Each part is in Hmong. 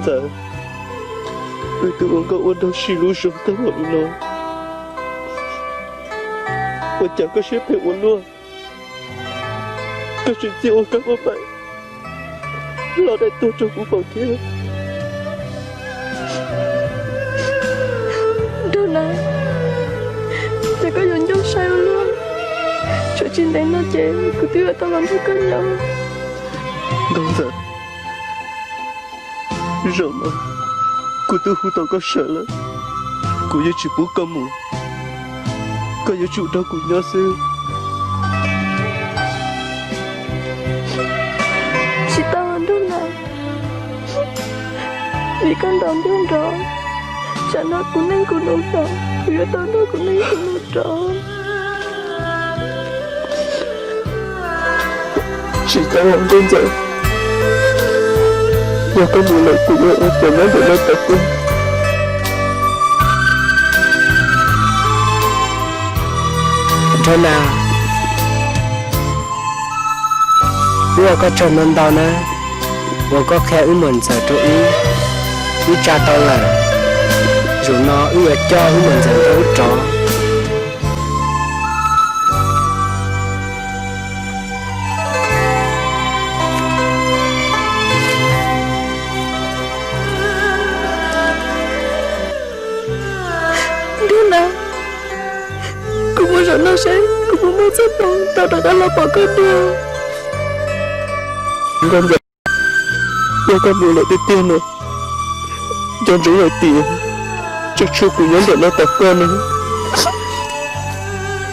Ntxawm, wb twb ua nkauj ua nraug sib hlub zoo tag npaum li no, ua cas koj siab phem ua luaj, koj tseem txia ua kab mob paim los dai tuag rau kuv pom thiab? Nraug Nas, ces koj yuav ncauj sai ua luaj, tshuav tsis ntev no ces kuv twb yuav tau los nrog koj nyob. Nkauj Ntxawm, zaum no kuv twb hu tau koj sawv lawm, kuv yeej tsis pub koj mus, koj yuav tsum nrog kuv nyob xwb. Tsis tau Nraug Nas, vim koj ntaus nruab nrov, tsam no kuv neej kuv nus tawm, kuv yuav tau nrog kuv neej kuv nus rov. Tsis tau Nkauj Ntxawm, yog koj mus lawm kuv yuav ua cas nyob ntawm no tau koj? Nraug Nas, wb ua koj tsaug ntau ntau na, uas koj qhia wb muam Ntxawm rau wb, wb tsa tau lawm. Zaum no wb yuav coj wb muam Ntxawm nrog wb rov. Nraug Nas, kuv mus zaum no seb kuv puas muaj txoj hmoo tau rov qab los pom koj dua. Nkauj Ntxawm, yog koj mus lawm tiag tiag no, nco ntsoov hais tias tseem tshuav kuv nyob ntawm no tos koj no.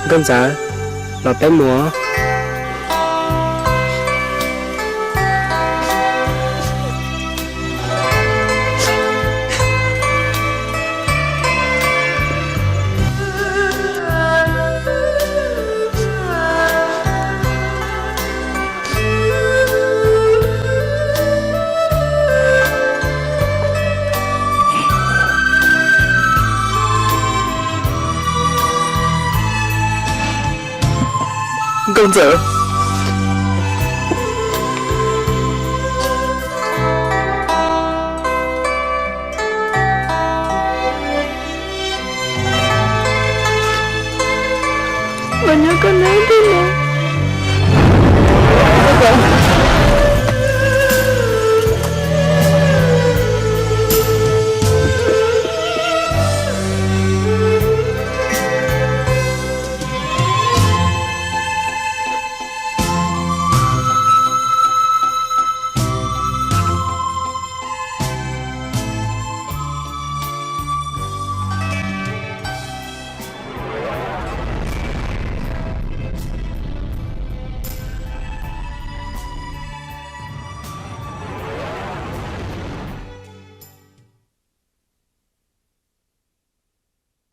Nkauj Ntxawm, los peb mus. Nkauj Ntxawm,